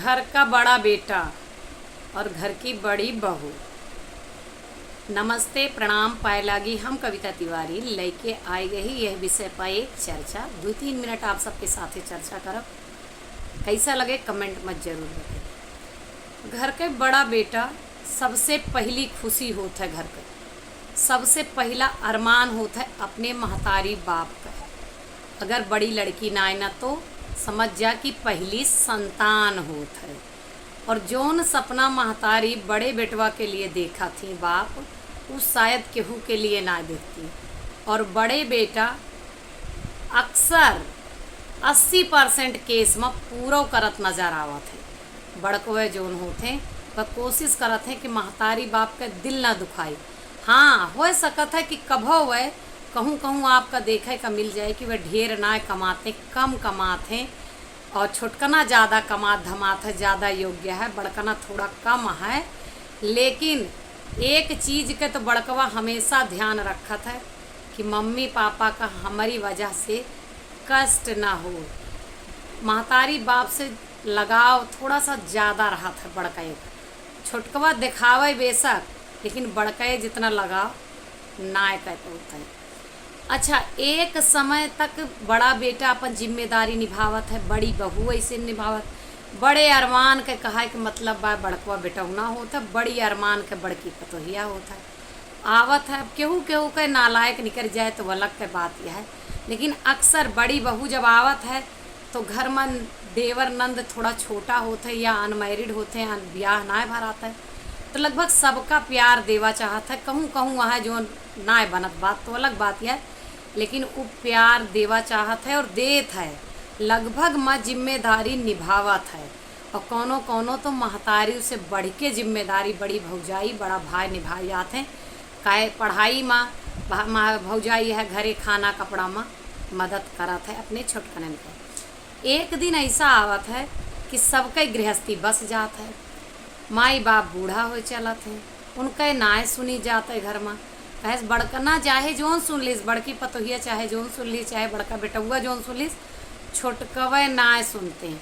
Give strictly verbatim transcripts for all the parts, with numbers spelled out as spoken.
घर का बड़ा बेटा और घर की बड़ी बहू। नमस्ते, प्रणाम, पाए लागी। हम कविता तिवारी लइके आइ गई यह विषय पर एक चर्चा। दो तीन मिनट आप सबके साथे चर्चा करब। कैसा लगे, comment में जरूर बताएं। घर के बड़ा बेटा सबसे पहली खुशी होत है घर के, सबसे पहला अरमान होत है अपने महतारी बाप का। अगर बड़ी लड़की नाय ना तो समझ जा कि पहली संतान होत है। और जौन सपना महतारी बड़े बेटवा के लिए देखा थी बाप, उ शायद केहू के लिए ना देखती। और बड़े बेटा अक्सर अस्सी percent case में पूरा करत नजर आवत है। बड़कवे जौन होत हैं, वह कोशिश करत हैं कि महतारी बाप के दिल ना दुखाई। हाँ, हो सकत है कि कभो वह कहूँ कहूँ आपका देखे का मिल जाए कि वह ढेर ना कमाते, कम कमात हैं, और छोटकना ज़्यादा कमात धमात है, ज़्यादा योग्य है, बड़कना थोड़ा कम है। लेकिन एक चीज के तो बड़कवा हमेशा ध्यान रखत है कि मम्मी पापा का हमारी वजह से कष्ट ना हो। महतारी बाप से लगाव थोड़ा सा ज़्यादा रहत है बड़कए का। छोटकवा देखावे बेशक, लेकिन बड़कए जितना लगाव नाय कर पावत है। अच्छा, एक समय तक बड़ा बेटा अपन जिम्मेदारी निभावत है, बड़ी बहू ऐसे निभावत, बड़े अरमान के कहा के मतलब बा बड़कवा बेटौना होत है, बड़ी अरमान के बड़की पतोहिया होत है। आवत है, अब केहू केहू के नालायक निकल जाए तो वो अलग के बात यह है, लेकिन अक्सर बड़ी बहू जब आवत है तो घर में देवर नंद थोड़ा छोटा होत है या unmarried होत है, अन-, ब्याह नाय भरात है, तो लगभग सबका प्यार देवा चाहत है। कहूँ कहूँ वहाँ जो नाय बनत बात तो अलग बात है, लेकिन उ प्यार देवा चाहत है और देत है, लगभग माँ जिम्मेदारी निभावत है। और कौनो कौनो तो महतारी से बढ़ के जिम्मेदारी बड़ी भौजाई बड़ा भाई निभाई जात हैं। काहे पढ़ाई मा भा-, मा-, भौजाई है, घरे खाना कपड़ा मा मदद करत है अपने छोटकनन के। एक दिन ऐसा आवत है कि सबके गृहस्थी बस जात है, माई बाप बूढ़ा हो चलत है, उनके नाय सुनी जात है घर मा। कहे से बड़कना चाहे जौन सुन लिस, बड़की पतोहिया चाहे जौन सुन लिस, चाहे बड़का बेटउआ जौन सुन लिस, छोटकवे नाय सुनते।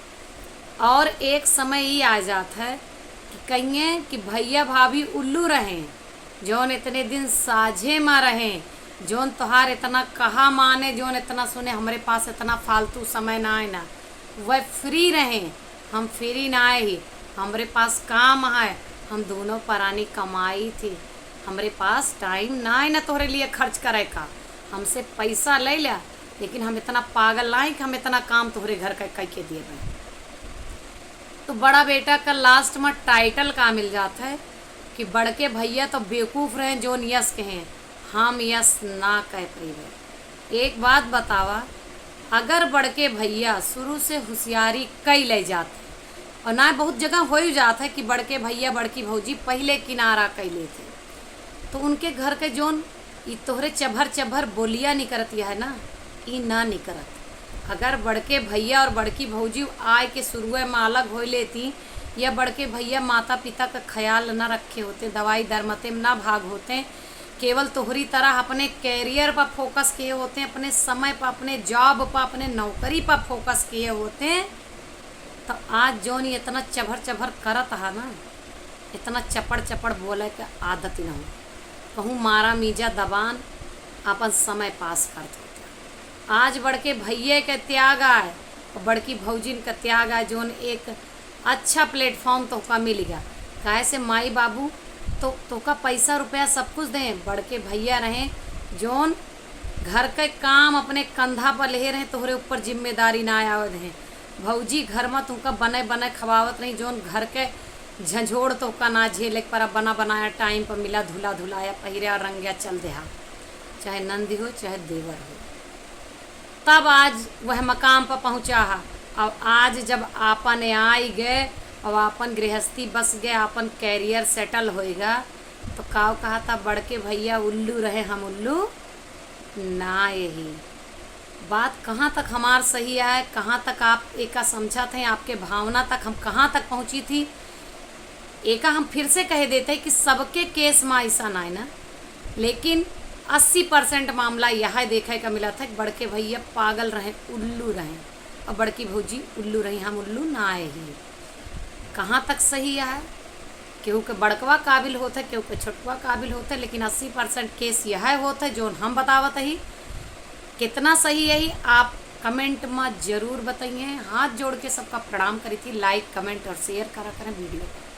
और एक समय ई आ जात है कि कहिए कि भैया भाभी उल्लू रहे, जौन इतने दिन साझे मा रहे, जौन तोहार इतना कहा माने, जौन इतना सुने, हमरे पास इतना फालतू समय ना है ना, वह free रहे, हम free ना आए ही, हमरे पास काम है, हम दोनों परानी कमाई थी, हमरे पास time ना है ना तोहरे लिए खर्च करे का, हमसे पैसा ले ल्या, लेकिन हम इतना पागल ना है कि हम इतना काम तोहरे घर का कई के दिए बने। तो बड़ा बेटा का last में title का मिल जात है कि बड़के भैया तो बेवकूफ़ रहे जौन यस कहें, हम यस ना कह पइबे। एक बात बतावा, अगर बड़के भैया शुरू से होशियारी कई ले जाते, और ना बहुत जगह हो ही जात है कि बड़के भैया बड़की भौजी पहले किनारा कई लेते, तो उनके घर के जौन ई तोहरे चभर चभर बोलिया निकरत है ना, ई ना निकरत। अगर बड़के भैया और बड़की भौजी आए के शुरुए में अलग हो लेती, या बड़के भैया माता पिता का ख्याल ना रखे होते, दवाई दरमते में ना भाग होते, केवल तोहरी तरह अपने career पर focus किए होते, अपने समय पर, अपने job पर, अपने नौकरी पर focus किए होते, तो आज जौन ई इतना चभर चभर करत हा ना, इतना चपड़ चपड़ बोले के आदत ही ना हो। कहूँ मारा मीजा दबान अपन समय पास करत होते। आज बड़के भैये के त्याग आए और बड़की भौजिन का त्याग आए, जौन एक अच्छा platform तोहका मिल गया। काहे से माई बाबू तो तोहका पैसा रुपया सब कुछ दें, बड़के भैया रहें जौन घर के काम अपने कंधा पर लेहे रहें, तोहरे ऊपर जिम्मेदारी ना आवे दें। भौजी घर में तुमका बने बने खवावत रही, जौन घर के झंझोड़ तोहका ना झेले के पड़ा, बना बनाया time पर मिला, धुला धुलाया, पहिरा और रंगिया चल देहा, चाहे नंदी हो चाहे देवर हो। तब आज वह मकाम पर पहुँचा हा। अब आज जब आपन आइ गए, अब आपन गृहस्थी बस गए, आपन career settle होइगा, तो काव कहा था, बड़के भैया उल्लू रहे, हम उल्लू ना। यही बात कहाँ तक हमार सही आए, कहाँ तक आप एका समझत हैं, आपके भावना तक हम कहाँ तक पहुँची थी, एका हम फिर से कह देते हैं कि सबके case में ऐसा ना है ना, लेकिन अस्सी percent मामला यह देखे का मिला था कि बड़के भैया पागल रहे, उल्लू रहे, और बड़की भौजी उल्लू रही, हम उल्लू ना आए ही। कहाँ तक सही है। केहू के बड़कवा काबिल होत है, केहू के छोटकवा काबिल होत है, लेकिन अस्सी परसेंट केस यह होत है जौन हम बतावत ही। कितना सही है, आप कमेंट में जरूर बताइए। हाथ जोड़ के सबका प्रणाम करी थी, लाइक, कमेंट और शेयर करा करें वीडियो को।